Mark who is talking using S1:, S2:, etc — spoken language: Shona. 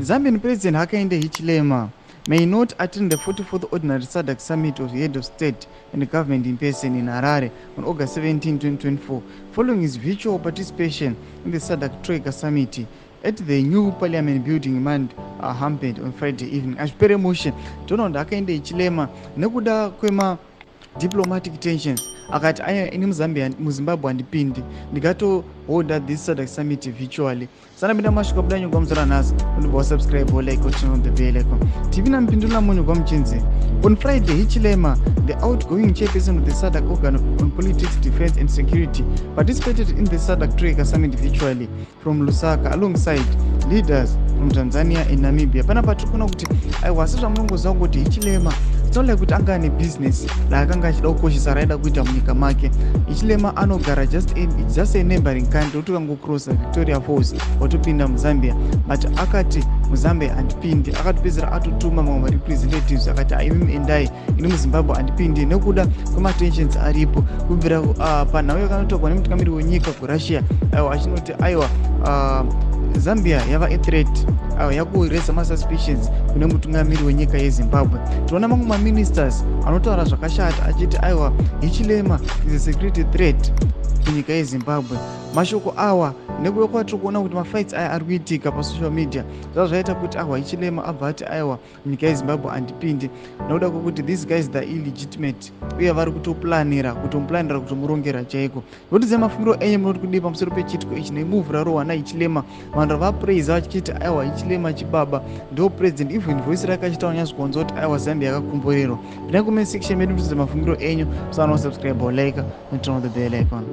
S1: Zambian President Hakainde Hichilema may not attend the 44th Ordinary SADC Summit of Head of State and Government in person in Harare on August 17, 2024, following his virtual participation in the SADC Troika Summit at the new Parliament building in Mount Hamped on Friday evening. Azvipere mushe, toona kuti Hakainde Hichilema, nekuda kwema diplomatic tensions, akati aya, ini muZambia, muZimbabwe handipindi, ndikatoholda this SADC summit virtually. Sanapinda masvika buda nyongwa musora nhasi, unobva wasubscribe, like, turn on the bell icon. TV namupindula munyongwa muchinzi: On Friday, Hichilema, the outgoing chairperson of the SADC organ on politics, defense and security, participated in the SADC Troika summit virtually from Lusaka alongside leaders from Tanzania and Namibia. Panapa tiri kuona kuti aiwa, sezvamunongoziva kuti Hichilema, it's not like kuti anga ane business raakanga achida kukoshesa raaida kuita munyika make. Hichilema anogara just a neighboring country, kuti ukangocrossa Victoria Falls watopinda muZambia, but akati muZambia handipindi. Akatopedzera atotuma mamwe marepresentatives, akati, "Aimimi endai, ini muZimbabwe handipindi," nekuda kwematensions aripo kubvira panhau yakanotaurwa nemutungamiri wenyika kuRussia. Aiwa, achinoti aiwa, Zambia yava athreat, aiwa, yakuraisa masuspicions kune mutungamiri wenyika yeZimbabwe. Tinoona mamwe maministers anotaura zvakashata achiti aiwa, Hichilema is a security threat kunyika yeZimbabwe. Mashoko awa, nekuda kwatiri kuona kuti mafights aya ari kuitika pasocial media, zvava zvaita kuti aiwa, Hichilema abva ati aiwa, munyika yeZimbabwe handipindi, nekuda kwekuti these guys, they're illegitimate, uye vari kutoplanira, kutomuplanira, kutomurongera chaiko. Nokuti mafungiro enyu, munoti kudii pamusoro pechiitiko ichi nemove rarohwa naHichilema? Vanhu ravapraisa vachiti aiwa, Hichilema chibaba, ndo president. Even voice rake achitaura nyazvikonza kuti aiwa, Zambia yakakomborerwa. Pinai comment section medu mutiudze mafungiro enyu. Musana wasubscribe, like, and turn on the bell icon.